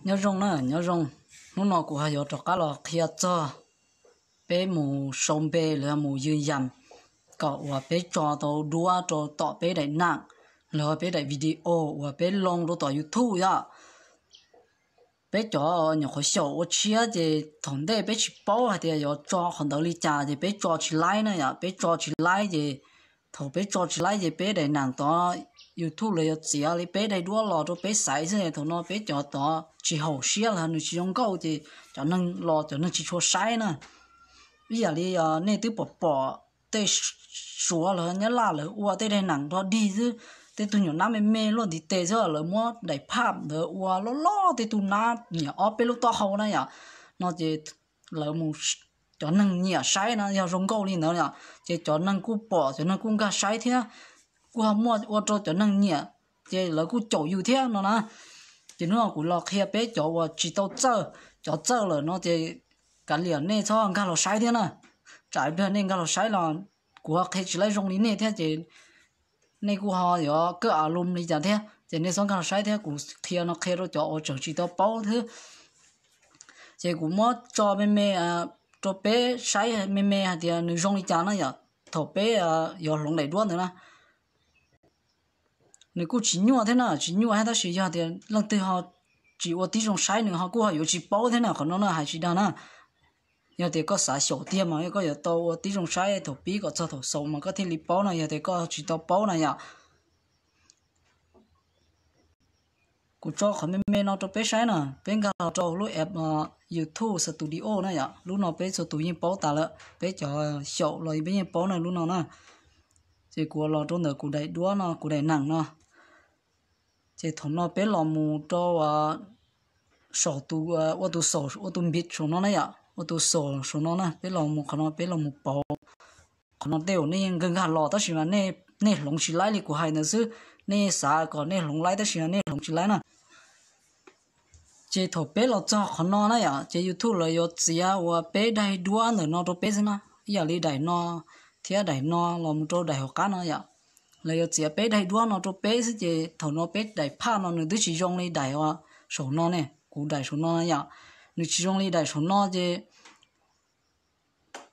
Nyob zoo na, nyob zoo. Hnub no kuv ho yuav rov qab los qhia txog peb mus sau npe los yog mus yws yas kom uas peb tso tau duab rau tom peb daim nam los yog peb daim video uas peb loo rau tom YouTube yom. Peb cov nyuam qhuav xyaum ua tshiab ces thaum ntej peb tsis paub hais tias yuav tso qhov ntawd li cas ces peb tso tsis laib na yom, peb tso tsis laib ces thaum peb tso tsis laib ces peb daim nam tod YouTube lawv yuav txiav li peb daim duab los rau peb xaiv xwb. Thaum no peb cov tod tsis haum siab los nws tsis zoo nkauj ces cov neeg los cov neeg tsis tshua saib na. Ib yam li nej twb pom pom tej Suav los Nyab Laj lawv ua tej daim nam nrog dig xwb, tej tug nyuam nab me me luaj ntiv tes xwb lawv muab daim phaj ntawd ua loj loj tej tug nab nyiam ob peb lub taub hau na yom. No ces lawv mus, cov neeg nyiam saib no yog zoo nkauj li ntawd yom, ces cov neeg kuj pom cov neeg kuj nkag saib thiab, kuj ho muaj ua rau cov neeg nyiam, ces lawv kuj caum yus thiab no na. Ces hnub no kuv los qhia peb cov uas tsis tau txawj, cov txawj lawm no ces kav liam nej txhob nkag los saib thiab na. Tsam ib pliag nej nkag los saib los kuv ho qhia tsis laib zoo li nej thiab ces nej kuj ho yuav kawj a lum li cas thiab ces nej txhob nkag los saib thiab. Kuv qhia no qhia rau cov uas tseem tsis tau paub xwb. Ces kuv muab tso me me rau peb saib me me hais tias nws zoo li cas na yom. Thaum peb yuav hloov daim duab ntawd na, nws kuj tsis nyuaj thiab na, tsis nyuaj thiab tab sis yog tias leej twg ho tsis ua tib zoo saib nws ho kuj ho yuav tsis paub thiab na, qhov no na hais tsis dag na. Yog tias koj xav xyaum tiag mas koj yuav tau ua tib zoo saib thaum pib kom txog thaum xaus mas koj thiaj li paub no, yog tias koj tsis tau paub na yom. Kuv tso qhov me me no rau peb saib na, peb nkag los rau lub app YouTube Studio na yom, lub no peb txhua tus yeej paub tas lawm, peb cov xyaum los peb yeej paub na lub no na. Ces kuv los rau ntawm kuv daim duab no, kuv daim nam no. Ces thaum no peb los mus rau saum tus, ua tus xaum, ua tus npis saum no na yom, ua tus xaum saum no na, peb los mus qhov no peb los mus pauv. Qhov no tej zaum nej nkag nkag los tab sis mas nej hloov tsis laib li kuv hais ntawd xwb, nej xav kom nej hloov laib tab sis mas nej hloov tsis laib na. Ces thaum peb los txog qhov no na yom, ces YouTube lawv yuav txiav uas peb daim duab ntawm no rau peb xwb na, ib yam li daim no thiab daim no los mus rau daim hauv qab no yom. Lawv yuav txiav peb daim duab no rau peb xwb ces thaum no peb daim phaj no nws twb tsis zoo li daim uas saum no ne, kuv daim saum no yom, nws tsis zoo li daim saum no ces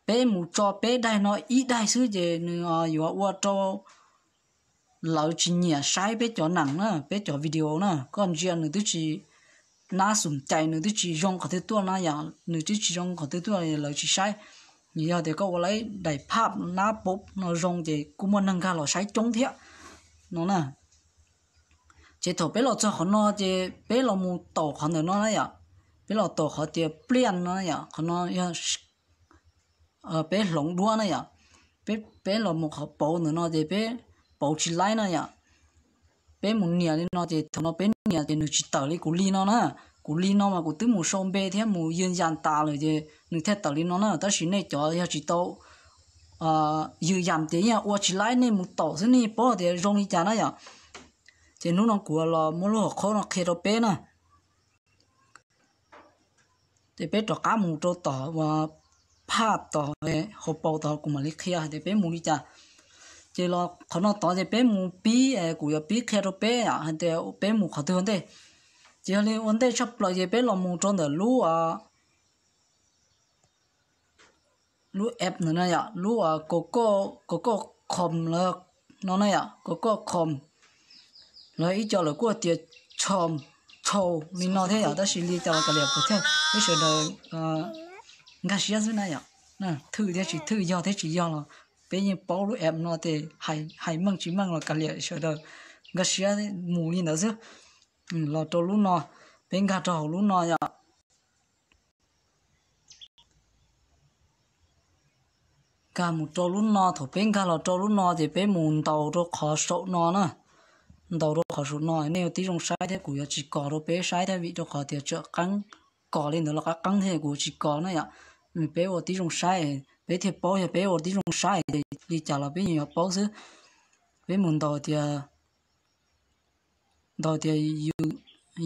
peb mus tso peb daim no ib daim xwb ces nws yuav ua rau lawv tsis nyiam saib peb cov nam na, peb cov video na, koj ntsia nws twb tsis, nab xum cais nws twb tsis zoo qhov twg tuaj na yom, nws twb tsis zoo qhov twg tuaj lawv tsis saib. Yog tias koj ua lawv daim phaj nab pub no zoo ces kuj muaj neeg nkag los saib coob thiab no na. Ces thaum peb los txog qhov no ces peb los mus taum qhov ntawm no na yom, peb los taum qhov tias pliaj no na yom, qhov no yog peb hloov duab na yom, peb los mus qhov pauv ntawm no ces peb pauv tsis laib na yom. Peb mus nias li no ces thaum no peb nias ces nws tsis tawm li kuv li no na. Kuv li no mas kuv twb mus sau npe thiab mus yws yas tas lawm ces nws thiaj tawm li no na, tab sis nej cov yog tsis tau yws yas ces yeej ua tsis laib, nej mus taum xwb nej paub tias zoo li cas na yom. Ces hnub no kuv los muab lub hauv qhab no qhia rau peb na. Ces peb rov qab mus rau tom uas phaj tom hauv paus tod kuv mam li qhia hais tias peb mus li cas. Ces los qhov no tod ces peb mus pib, kuv yuav pib qhia rau peb hais tias peb mus qhov twg ua ntej. Ces yog li ua ntej tshaj plaws ces peb los mus rau ntawm lub lub app ntawd na yom, lub Google, Google Chrome no na yom, Google Chrome. Lawv ib co lawv kuj tias Chrome, Chrome li no thiab yom, tab sis li cas los kav liam kuv thiaj peb sawv daws nkag siab xwb na yom. Thwj thiab tsis thwj, yog thiab tsis yog los peb yeej paub lub app no ces hais meej tsis meej los kav liam sawv daws nkag siab mus li ntawd xwb. Los rau lub no, peb nkag rau hauv lub no yom. Nkag mus rau lub no, thaum peb nkag los rau lub no ces peb mus ntaus rau qhov saum no na. Ntaus rau qhov saum no, nej ua tib zoo saib thiab, kuv yuav tsis kos rau peb saib thiab vim rau qhov tias tsam qeeb, kos li ntawd los qab qeeb thiab kuv yuav tsis kos na yom. Peb ua tib zoo saib, peb thiaj paub, yog peb ua tib zoo saib ces li cas los peb yeej yuav paub xwb. Peb mus ntaus tias, ntaus tias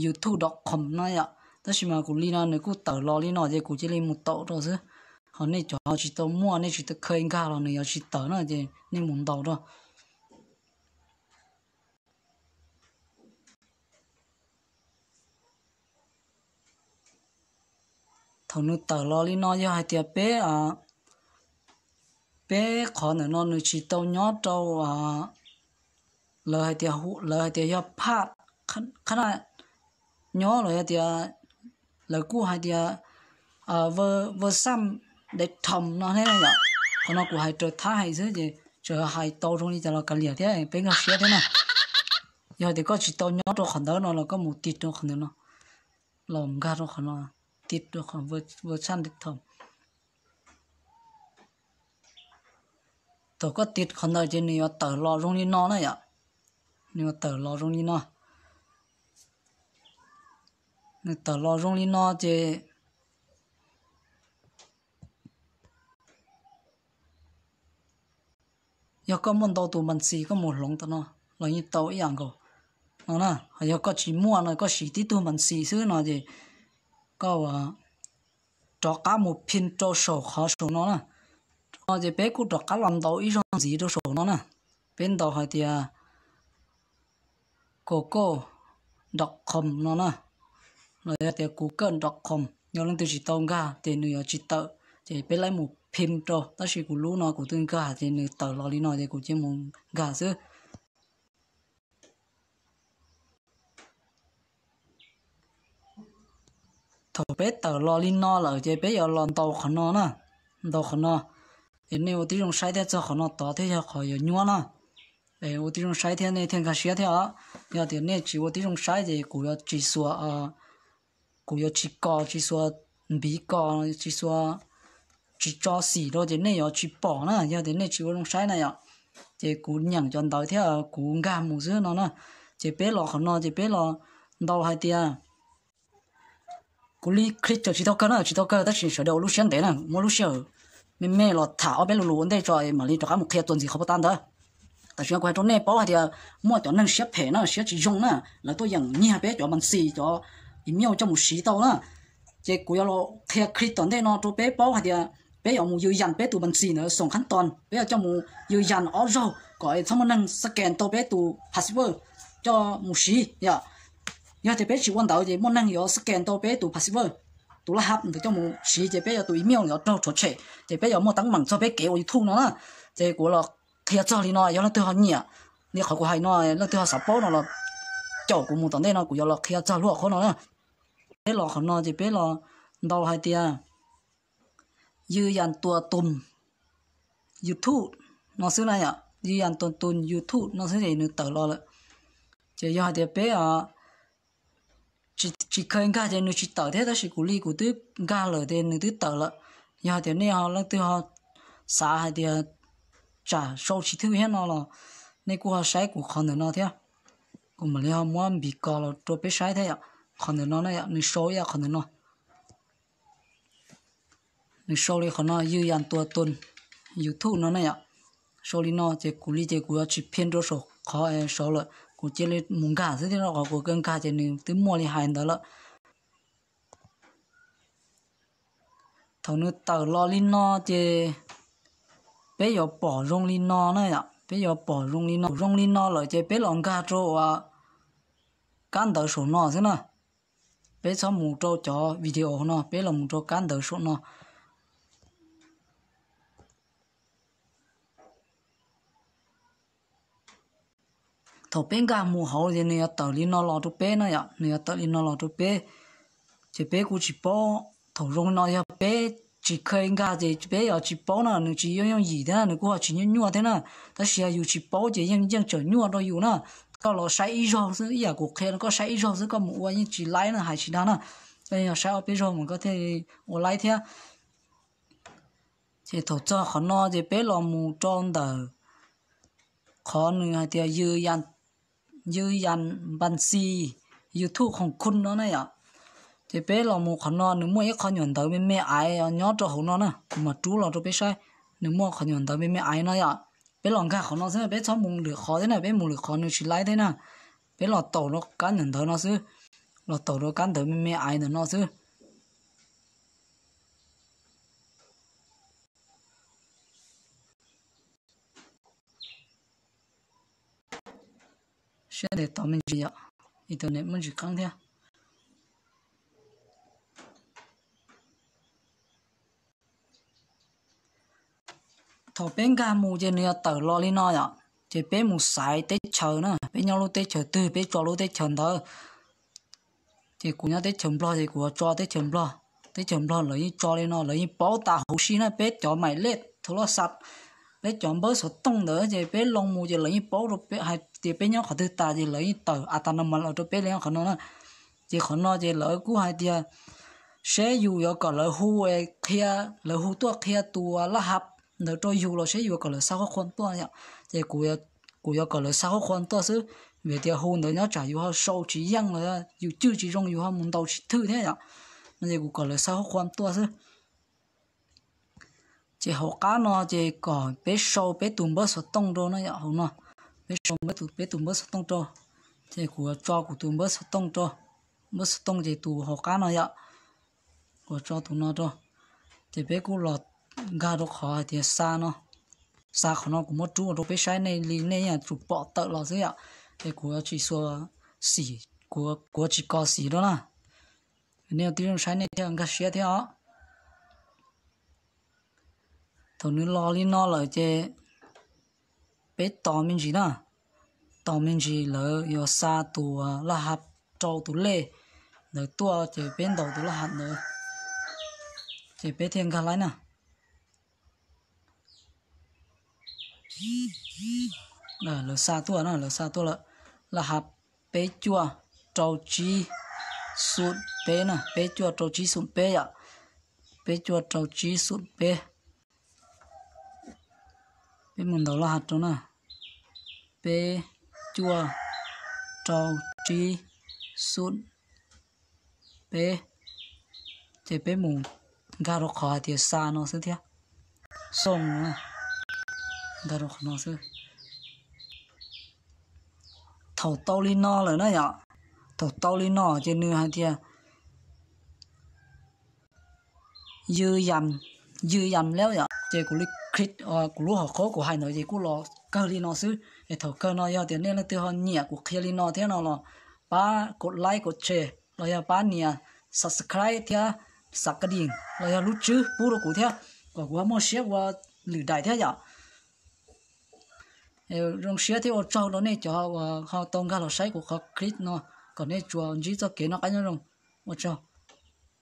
YouTube dot com no yom, tab sis mas kuv li no nws kuj tawm los li no ces kuv cia li mus taum rau xwb. Ho nej cov tsis tau muaj, nej tsis tau kheev nkag los nws yuav tsis tawm na ces nej mus ntaus rau. Thaum nws tawm los li no yog hais tias peb, peb qhov ntawm no nws tsis tau nyob rau, lawv hais tias, lawv hais tias yog phaj qhab naj nyob los yog tias lawv kuj hais tias vwj xam dej thom no thiab yom. Qhov no kuv hais raws thab hais xwb ces txawm hais tau zoo li cas los kav liam thiab peb nkag siab thiab na. Yog tias koj tsis tau nyob rau qhov ntawd no los koj mus tiv rau qhov ntawm no, los nkag rau qhov no, tiv rau qhov vwj xam dej thom. Thaum koj tiv qhov ntawd ces nws yuav tawm los zoo li no na yom. Nws yuav tawm los zoo li no. Nws tawm los zoo li no ces yog koj muaj ntau tus npas ntxis koj mus hloov tom no los yeej tau ib yam nkaus no na. Ho yog koj tsis muaj no, koj siv tib tug npas ntxis xwb no ces koj rov qab mus phim rau saum qhov saum no na. No ces peb kuj rov qab los ntaus ib zaug ntxiv rau saum no na. Peb ntaus hais tias google dot com no na, los yog tias google dot com. Yog leej twg tsis tau nkag ces nws yuav tsis tawm, ces peb laib mus phim rau, tab sis kuv lub no kuv twb nkag ces nws tawm los li no ces kuv cia mus nkag xwb. Thaum peb tawm los li no lawm ces peb yuav los ntaus qhov no na. Ntaus qhov no, es nej ua tib zoo saib thiab txog qhov no tod thiab yog qhov yuav nyuaj na. Ua tib zoo saib thiab nej thiaj nkag siab thiab os. Yog tias nej tsis ua tib zoo saib ces kuv yuav tsis xuas, kuv yuav tsis kos, tsis xuas npiv kos, tsis xuas, tsis tso xim rau ces nej yuav tsis pom na. Yog tias nej tsis ua zoo saib na yom, ces kuv nyeem cov ntawv thiab kuv nkag mus xwb no na. Ces peb los qhov no ces peb los ntaus hais tias, kuv li click tsis tau kawg na, tsis tau kawg tab sis sawv daws ua lub siab ntev na, muab lub sij hawm me me los tham ob peb lo lus ua ntej tso mam li rov qab mus qhia txuas ntxiv qhov puas tas ntawd. Tam sim no kuv hais rau nej paub hais tias muaj cov neeg siab phem na, siab tsis zoo na, lawv tuaj yeem nyiag peb cov npas ntxis cov email coj mus siv tau na. Ces kuv yuav los qhia clip tom ntej no rau peb paub hais tias peb yuav mus yws yas peb tus npas ntxis ntawd xoom khab toos, peb yuav coj mus yws yas ob zaug kom txhob muaj neeg scan tau peb tus password coj mus siv yom. Yog tias peb tsis ua ntawd ces muaj neeg yuav scan tau peb tus password, tus laj hab ntawd coj mus siv ces peb yuav tus email yuav raug rhuav tshem ces peb yuav muaj teeb meem txog peb kev ua YouTube no na. Ces kuv los qhia txog li no, yog leej twg ho nyiam li qhov kuv hais no, leej twg ho xav paub no los caum kuv mus tom ntej no kuv yuav los qhia txog lub qhov no na. Peb los qhov no ces peb los ntaus hais tias yws yas tua tus YouTube no xwb na yom, yws yas tua tus YouTube no xwb ces nws tawm los lawm. Ces yog hais tias peb tsis kheev nkag ces nws tsis tawm thiab, tab sis kuv li kuv twb nkag lawm ces nws twb tawm lawm. Yog hais tias nej ho leej twg ho xav hais tias tsam sau tsis thwj thiab no los nej kuj ho saib kuv qhov ntawm no thiab. Kuv mam li ho muab npis kos los rau peb saib thiab yom. Qhov ntawm no na yom, nws sau ib yam qhov ntawm no. Nws sau li qhov no, yws yas tua tus YouTube no na yom. Sau li no ces kuv li ces kuv yuav tsis phim rau saum qhov saud lawm, kuv cia li mus nkag xwb thiab, qhov kuv kawg nkag ces nws twb muaj li hais ntawd lawm. Thaum nws tawm los li no ces peb yuav pom zoo li no na yom, peb yuav pom zoo li no. Zoo li no lawm ces peb los nkag rau uas kab ntawv saum no xwb na. Peb txhob mus rau cov video no, peb los mus rau kab ntawv saum no. Thaum peb nkag mus hauv ces nws yuav tawm li no los rau peb na yom, nws yuav tawm li no los rau peb. Ces peb kuj tsis paub, thaum zoo no yog peb tsis kheev nkag ces peb yuav tsis paub na, nws tsis yooj yooj yim thiab nws kuj ho tsis nyuaj nyuaj thiab na. Tab sis yog yus tsis paub ces yeej yeej tseem nyuaj rau yus na. Koj los saib ib zaug xwb, ib yam kuv qhia koj saib ib zaug xwb koj mus ua yeej tsis laib na, hais tsis dag na. Koj yog saib ob peb zaug mas koj thiaj ua laib thiab. Ces thaum txog qhov no ces peb los mus rau ntawm qhov nws hais tias yws yas npas xi YouTube khoom khun no na yom. Ces peb los mus qhov no nws muaj ib qho nyuam ntawv me me aiv nyob rau hauv no na, kuv mam rub los rau peb saib. Nws muaj qhov nyuam ntawv me me aiv no yom. Peb los nkag qhov no xwb, peb txhob mus lwm qhov thiab na, peb mus lwm qhov nws tsis laib thiab na. Peb los taum rau kab nyuam ntawv no xwb, los taum rau kab ntawv me me aiv ntawm no xwb. Siab ntev tos me ntsis yom, internet muaj ntsis qeeb thiab. Thaum peb nkag mus ces nws yuav tawm los li no yom, ces peb mus xaiv teb chaws na, peb nyob lub teb chaws twg peb tso lub teb chaws ntawd. Ces kuv nyob teb chaws Nplog ces kuv yuav tso teb chaws Nplog. Teb chaws Nplog lawv yeej tso li no, lawv yeej paub tas huv si na, peb cov maim lej thaum loj xav, peb cov npawb xov tooj ntawd ces peb loo mus ces lawv yeej paub rau peb hais tias peb nyob qhov twg tas ces lawv yeej tawm a ta no mas los rau peb li qhov no na. Ces qhov no ces lawv kuj hais tias seb yus yuav kom lawv hu, qhia, lawv hu tuaj qhia tus laj hab ntawd rau yus los seb yus yuav kom lawv xa huab qhuam tuaj yom. Ces kuv yuav kom lawv xa huab qhuam tuaj xwb, vim tias hu ntawd nyob tsam yus ho sau tsis yeej los yus cwj tsis zoo yus ho mus ntaus tsis thwj thiab yom. No ces kuv kom lawv xa huab qhuam tuaj xwb. Ces hauv qab no ces kom peb sau peb tus npawb xov tooj rau na yom, hauv no peb sau peb tus npawb xov tooj rau. Ces kuv yuav tso kuv tus npawb xov tooj rau, npawb xov tooj ces tus hauv qab no yom, kuv tso tus no rau. Ces peb kuj los nkag rau qhov hais tias xa no, xa qhov no kuv muab rub ua rau peb saib nej li nej yeej tsum pom tawm los xwb yom. Ces kuv yuav tsis xuas xim, kuv yuav tsis kos xim rau na. Nej tib zoo saib nej thiaj nkag siab thiab os. Thaum nws los li no lawm ces peb tos me ntsis na, tos me ntsis lawv yuav xa tus laj hab rau tus lej ntawd tuaj ces peb ntaus tus laj hab ntawd ces peb thiaj nkag laib na. Lawv xa tuaj na, lawv xa tuaj lawm. Laj hab peb cuaj rau tsib xum peb na, peb cuaj rau tsib xum peb yom, peb cuaj rau tsib xum peb. Peb mus ntaus laj hab rau na, peb cuaj rau tsib xum peb. Ces peb mus nkag rau qhov hais tias xa no xwb thiab, xoo, nkag rau qhov no xwb. Thaum tau li no lawm na yom, thaum tau li no ces nws hais tias ywj yam lawm yom, ces kuv li click kuv lub hom qhov kuv hais ntawd ces kuj los kawg li no xwb. Es thaum kawg no yog tias nej leej twg ho nyiam kuv qhia li no thiab no los pab kom like kom share los yog pab nias subscribe thiab xav ka ding los yog lub tswb pub rau kuv thiab, kom kuv ho muaj siab ua lwm daim thiab yom. Zoo siab thiab ua tsaug rau nej cov uas ho tau nkag los saib kuv qhov clip no, kom nej tsuas ntsib txoj kev noj qab nyob zoo. Ua tsaug.